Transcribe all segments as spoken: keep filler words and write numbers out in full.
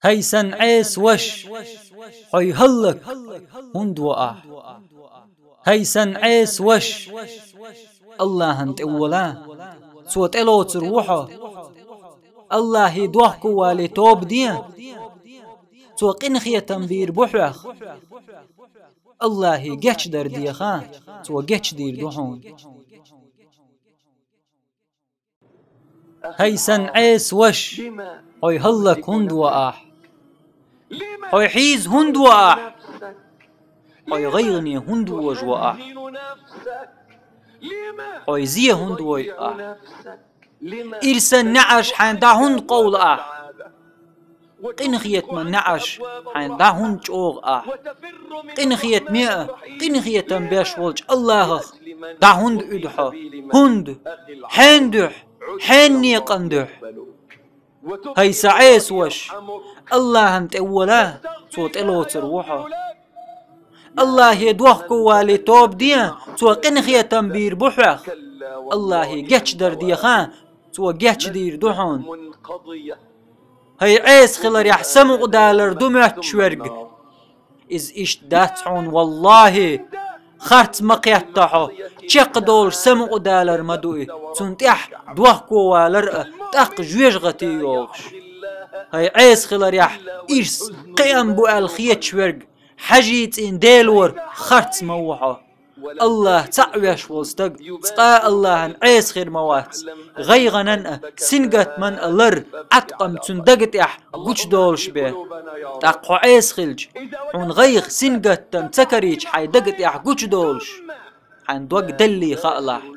ХӀай сан Ӏеса ваш, хьой хӀаллак хӀунда во ахь? ХӀай сан Ӏеса ваш, Аллахьан тӀе вола, цо тӀелоцур ву хьо. Аллахье дохко вале тоба де, цо къинхетам бийр бу хьох. Аллахье гечдар деха, цо гечдийр ду хьуна. ХӀай сан Ӏеса ваш, хьой хӀаллак хӀунда во ахь? Хьой хьийза хӀунда во ахь? Хьой гӀайгӀане хӀунда вожа во ахь? Хьой зе хӀунда вой ахь? Ирсан неӀарш хьайна дӀа хӀунда къовла ахь? Къинхетаман неӀарш хьайна дӀа хӀунда чӀогӀа ахь? Къинхетаме а, къинхетам беш волчу Аллахьах дӀа хӀунда уьду хьо? ХӀунда? Хьенан дуьхьа? Хьенан некъан дуьхьа? ХӀай сан Ӏеса ваш, Аллахьан тӀе вола, цо тӀелоцур ву хьо. Аллахье дохко вале тоба де, цо къинхетам бийр бу хьох. Аллахье гечдар деха, цо гечдийр ду хьуна. ХӀай Ӏеса хиларехь самукъадалар ду моьттуш верг. Иза иштта дац хьуна, валлахьи, харц ма кхетта хьо, чекхдолуш самукъадалар ма ду и, цунна тӀехь дохко валар а, тӀаккха жоьжахати йолуш. ХӀай Ӏеса хиларехь ирс кхиам бу аьлла хеташ верг, хьажий цӀийнан Дела вара, харц ма ву хьо. Аллахь цхьаъ веш волу стаг, цкъа а Аллахьан Ӏеса хир ма вац, гӀайгӀанан а, сингаттаман а лар, Ӏаткъам цуьнан дага тӀехь гучудолуш бен. ТӀаккха хьо Ӏеса хилча, хьуна гӀайгӀа, сингаттам ца карийча хьайн дага тӀехь гучудолуш, хьайн дог деллий хаалахь.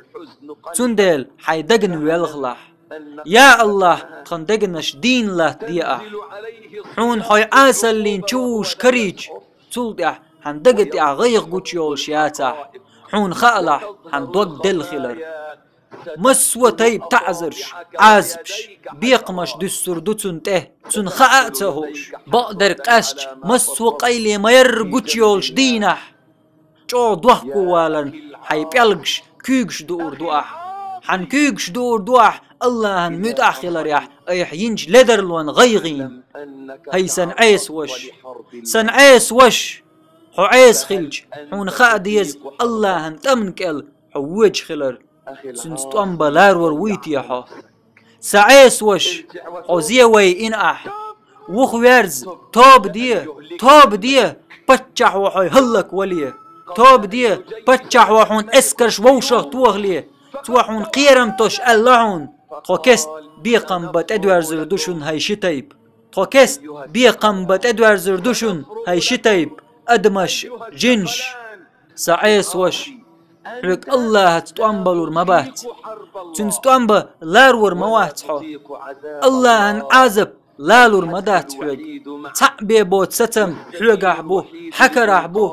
Цундела хьайн дагна велхалахь. Я Аллахь, тхан дегнаш дийна латтаде ахь. Хьуна хьой Ӏесаллин чу вуш карийча, цул тӀаьхьа хьан дага тӀехь гӀайгӀа гучуйолуш яцахь, хьуна хаалахь хьан дог делла хилар. Массо а тайпа таӀзарш, Ӏазапаш, бекхамаш дуьссур ду цунна тӀе, цунна хаа а ца хууш. Бакъдерг къаьстча, массо а къайле ма-ярра гучуйолуш дийнахь, чӀогӀа дохко валарна хьайн пӀелгаш, куьйгаш дуур ду ахь. Хьан куьйгаш дуур ду ахь Аллахьан муьтӀахь хиларехь айхьа йинчу ледарлонан гӀайгӀийна. ХӀай сан Ӏеса ваш! Сан Ӏеса ваш! Хьо Ӏеса хилча, хьуна хаа деза Аллахьан тӀамна кӀел хьо воьдуш хилар. Цуьнца тӀом бан ларвар вуй те хьо? Сан Ӏеса ваш, хьо зе вайина ахь. Вуха верза, тоба де, тоба де, паччахь ву хьой хӀаллаквале. Тоба де, паччахь ву хьуна эскарш вовшах тохале. Цо хьуна кхерам тосуш аьлла хьуна: «Тхо кеста бекхам бан тӀедоьрзур ду шуна, хӀай ши тайпа. Тхо кеста бекхам бан тӀедоьрзур ду шуна, хӀай ши тайпа, адамаш, жинаш». Сан Ӏеса ваш, хьоьга Аллахьаца тӀом балур ма бац. Цуьнца тӀом бан ларвар ма вац хьо. Аллахьан Ӏазап лалур ма дац хьоьга. Цхьаъ бен боцу сацам хьоьгахь бу, хьан карахь бу.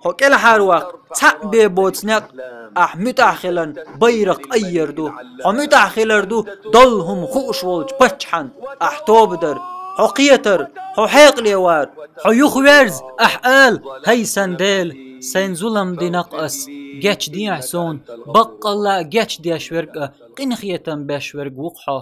Хьо кӀелхьарваккха, цхьаъ бен боцу некъ ахь муьтӀахь хиларна байракх айъар ду. Хьо муьтӀахь хилар ду долу хӀума хууш волчу паччахьан ахь тоба дар, хьо кхетар, хьо хьекъале вар. Хьо юхаверза, ахь ала: «ХӀай сан Дела, сайн зулам динакх ас, гечдехьа суна, баккъалла а гечдеш верг а, къинхетам беш верг ву-кх хьо».